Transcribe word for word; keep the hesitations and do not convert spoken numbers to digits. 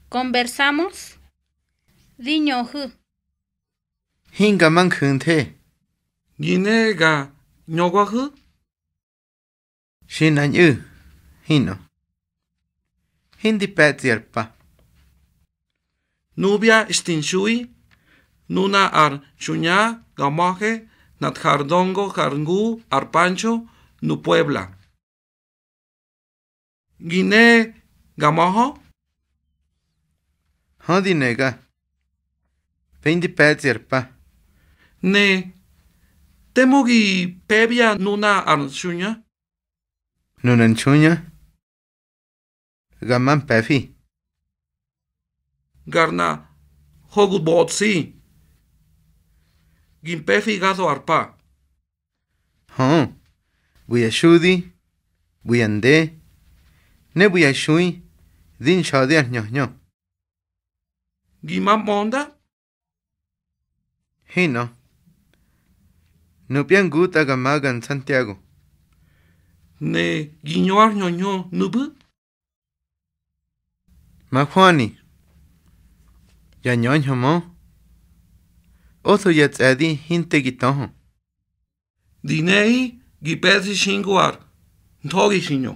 Conversamos. Di ñöhu̱. Hinga ma nju̱nthe. Gi ne ga ñöwahu̱. Xi nañꞌu̱, hinꞌö. Hindi pe̱tsꞌi ar pa. Nubya xti nxui, nuna ar Xuña ga ma̱he, nꞌatha ar Dongo, har ngu ar Pancho, nu Puebla. Gi ne ga ma̱hö? Hö, di nega. Hindi pe̱tsꞌi ar pa. Ne te mo gi pe̱bya nuna ar Xuña? Nunar nxuña ga ma mpe̱fi. Gar nꞌa hogu bötsi, gi mpe̱fi gatho ar pa. Hö, ꞌbu̱ ya xudi, ꞌbu̱ ya nde, ne ꞌbu̱ ya xui di nxa̱di ar hñöhñö. Gi ma mꞌönda? Hinꞌö. Nupya ngutꞌa ga maga Nsantiago. Ne gi ñö ár hñöhñö nuꞌbu̱? Mahwani. Ya ñöñhö mö. Otho ya tsꞌe̱di hinte gi töhö. Di neꞌi gi pe̱ꞌsi xi ngu ar ntha̱gi xiñö.